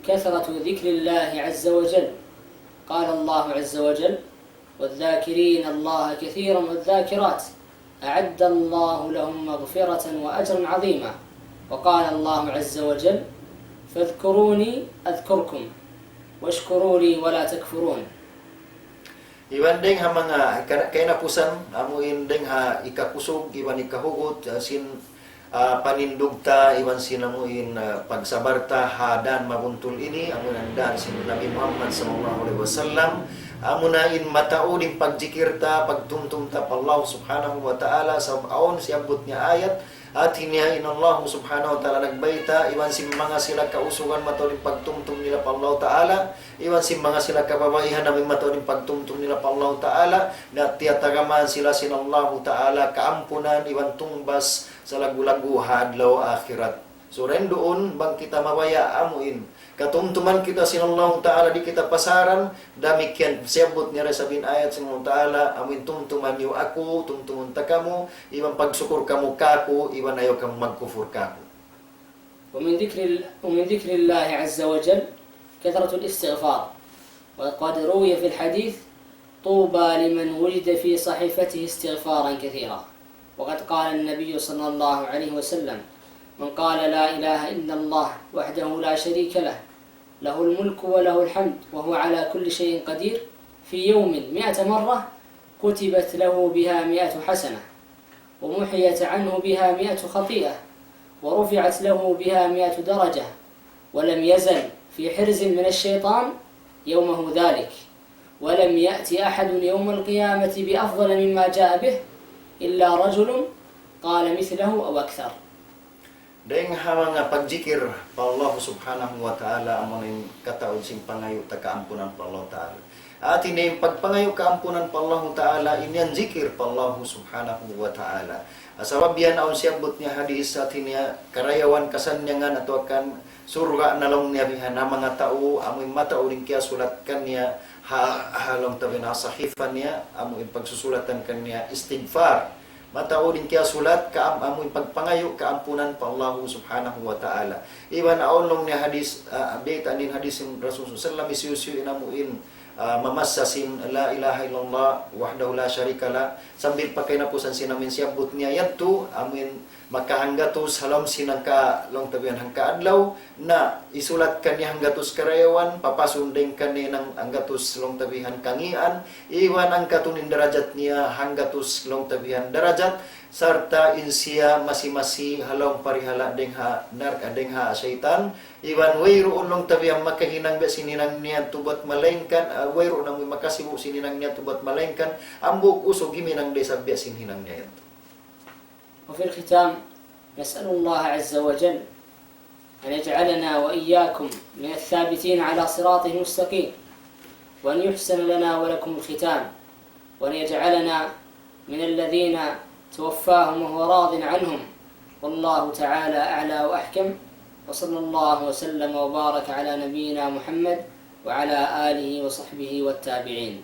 كثرة ذكر الله عز وجل. قال الله عز وجل: "والذاكرين الله كثيرا والذاكرات أعد الله لهم مغفرة وأجرا عظيما". وقال الله عز وجل: "فاذكروني أذكركم واشكروا لي ولا تكفرون". Iban dayng ha manga ka-, kahinapusan, amu in dayng ha hikakusug, iban hikahugut, ah, sin, ah, panindug ta, iban sin amu in, ah, pagsabar ta ha dan mabuntul ini, amu in dan sin Nabi Muhammad sallallahu alayhi wasallam, amuna in mataud in pagjikir ta, pagtumtum ta pa Allah Subhanahu wa Ta'ala, sabab awn siyabbut niya ayat, hāti niya in Allah Subhanahu wa Ta'ala nagbayta', iban sin manga sila kausugan mataud in pagtumtum nila pa Allah Ta'ala, iban sin manga sila kababaihan amu in mataud in pagtumtum nila pa Allah Ta'ala, na tiyatagaman sila sin Allah Ta'ala kaampunan iban tungbas salaggu'-laggu' ha adlaw akhirat. So, dayn duun, bang kita mabaya' amu in katumtuman kita sin Allah Ta'ala, di' kita pasaran, damikkiyan siyabbut niya da isab in ayat sin Allah Ta'ala, amu in tumtuma niyu aku, tumtumun ta kamu, iban pagsukur kamu kāku', iban ayaw kamu magkufur kāku'. ومن ذكر ال-، ومن ذكر الله عز وجل كثرة الاستغفار، وقد روي في الحديث: "طوبى لمن وجد في صحيفته استغفارا كثيرا". وقد قال النبي صلى الله عليه وسلم: "من قال لا إله إلا الله وحده لا شريك له، له الملك وله الحمد وهو على كل شيء قدير، في يوم مائة مرة، كتبت له بها مائة حسنة، ومحيت عنه بها مائة خطيئة، ورفعت له بها مائة درجة، ولم يزل في حرز من الشيطان يومه ذلك، ولم يأت أحد يوم القيامة بأفضل مما جاء به إلا رجل قال مثله أو أكثر". Dayng ha manga pagjikir pa Allah Subhanahu wa Ta'ala, amu in kataud sin pangayu' ta kaampunan pa Allah Ta'ala. Hāti niya in pagpangayu' kaampunan pa Allah Ta'ala, in yan jikir pa Allah Subhanahu wa Ta'ala. Sabab yan awn siyabbut niya hadis, hāti niya karayawan kasannyangan atawa kan surga' na laung niya bihan ha manga tau, amu in mataud in kiyasulat kaniya ha, ha laung ta bihan ha sahifa niya, amu in pagsusulatan kaniya istighfar. Mataud in kiyasulat, kaam-, amu in pagpangayu' kaampunan pa Allahu Subhanahu wa Ta'ala. Iban awn laung niya hadis, ah, bayta' in hadis sin Rasul sallallahu alayhi wasallam, hisiyu-siyu in amu in, ah, mamassa sin لا إله إلا الله وحده لا شريك له, sambil pa kahinapusan sin amu in siyabbut niya yadtu, amu in makahanggatus ha lawm sin hangka, laung ta bihan hangka adlaw, na hisulat kaniya hanggatus karayawan, papasun dayng kaniya in hanggatus laung ta bihan kangīan, iban angkatun in darajat niya hanggatus laung ta bihan darajat, sarta' in siya masi-masi ha lawm parihala' dayng ha nar-, dayng ha saytan, iban wayruun laung ta bihan makahinang biya' sin hinang niya tubat malaingkan, ah, wayruun amu in makasibu' sin hinang niya tubat malaingkan, hambuuk usug himinang da isab biya' sin hinang niya yadtu. وفي الختام، نسأل الله عز وجل أن يجعلنا وإياكم من الثابتين على صراطه المستقيم، وأن يحسن لنا ولكم الختام، وأن يجعلنا من الذين توفاهم وهو راض عنهم. والله تعالى أعلى وأحكم، وصلى الله وسلم وبارك على نبينا محمد وعلى آله وصحبه والتابعين.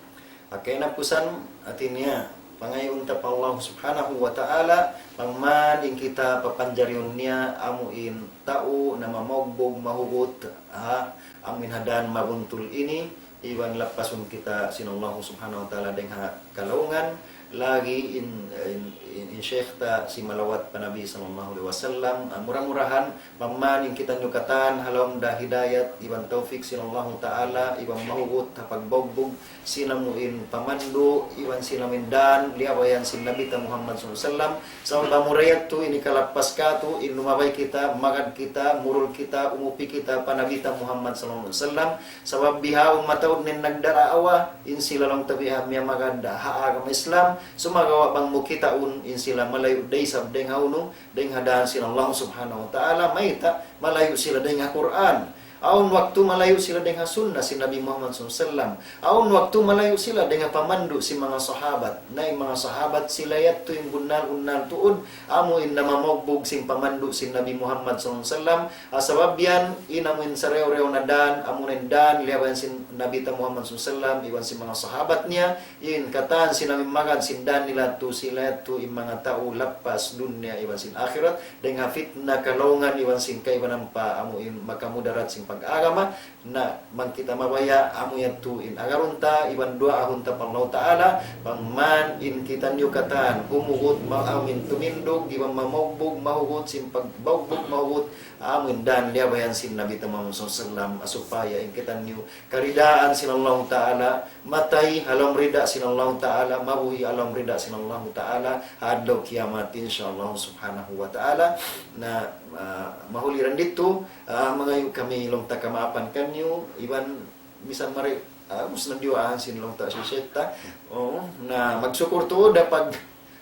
Hangkan na pusan, hati niya, pangayuun ta pa Allah Subhanahu wa Ta'ala, bang man in kita papanjariun niya, amu in tau na mamugbug, mahugut, ha, amu in ha dan mabuntul ini, iban lappasun kita sin Allah Subhanahu wa Ta'ala dayn ha kalaungan, lagi in, in, in, in Sheikh ta si malawat pa Nabi sallallahu alayhi wasallam, ah, mura-murahan, bang man in kitaniyu katan, ha lawm da hidayat, iban tawfik sin Allah Ta'ala, iban mahugut, ha pagbugbug, sin amu in pamandu', iban sin amu in dan, liyabayan sin Nabi ta Muhammad sallallahu alayhi wasallam, sabab amura yadtu in hikalappas katu', in lumabay kita, magad kita, murul kita, umupi kita, pa Nabi ta Muhammad sallallahu alayhi wasallam, sabab bihaun mataud in nagdaawa, in sila laung ta biya' miyamagad ha agama Islam, sumagawa' bang mu kitaun, in sila malayu' da isab dayn ha unu, dayn ha dan sin Allah Subhanahu wa Ta'ala, mayta', malayu' sila dayn ha Qur'an. Awn waktu malayu' sila dayn ha sunna sin Nabi Muhammad sallallahu alayhi wasallam. Awn waktu malayu' sila dayn ha pamandu' sin manga sahabat. Na in manga sahabat sila yadtu in bunnal-bunnal tuud, amu in namamugbug sin pamandu' sin Nabi Muhammad sallallahu alayhi wasallam. Ah, sabab yan, in amu in sarayaw-rayaw na dan, amu na in dan, liyabayan sin Nabi ta Muhammad sallallahu alayhi wasallam, iban sin manga sahabat niya, in katan sin amu in magad sin dan nila yadtu, sila yadtu in manga tau lappas dunya iban sin akhirat, dayn ha fitna kalaungan iban sin kaibanan pa amu in makamudarat sin pag-agama, na bang kita mabaya' amu yadtu in agarun ta, iban duwaahun ta pa Allah Ta'ala, bang man in kitaniyu katan, humugut, ma-, amu in tumindug, iban mamugbug, mahugut, sin pagbugbug, mahugut, amu in dan liyabayan sin Nabi ta Muhammad sallallahu alayhi wasallam, supaya in kitaniyu karidaan sin Allah Ta'ala, matay ha lawm rida sin Allah Ta'ala, mabuhi' ha lawm rida sin Allah Ta'ala, ha adlaw kiyamat, insya Allah Subhanahu wa Ta'ala. Na, ah, mahuliran didtu, ah, mangayu' kami laung ta kamaapan kaniyu, iban misan mari, ah, mus na diyuwaan sin laung ta sin Sheikh ta. Oo, na magsukul tuud da pag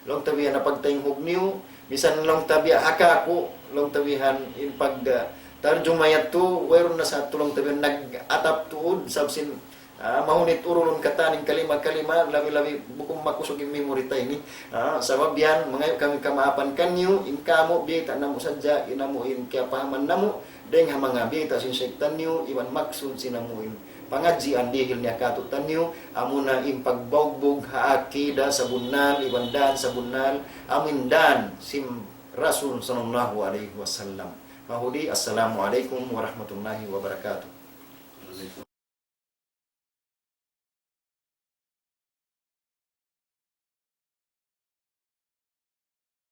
laung ta biya' na pagtaynghug niyu, misan laung ta biya' ha kaku', laung ta biya' in pag, ah, tarjuma yadtu, wayruun na sa yadtu laung ta biya' nag-atap tuud, sabab sin, ah, mahunit urulun katan in kalima-kalima, labi-labi bukun makusug in memory ta ini. Ah, sabab yan, mangayu' kami kamaapan kaniyu, in kamu, biyayta' namu' sadja, in amu in kiyapahaman namu', dayn ha manga biyayta' sin Sheikh taniyu, iban maksud sin amu in pangadjian dihil niya kātu'niyu, amuna in pagbugbug ha akida sabunnal, iban dan sabunnal, amu in dan sin Rasul sallallahu alayhi wasallam. Mahuli, assalamu alaykum warahmatullahi wabarakatuh.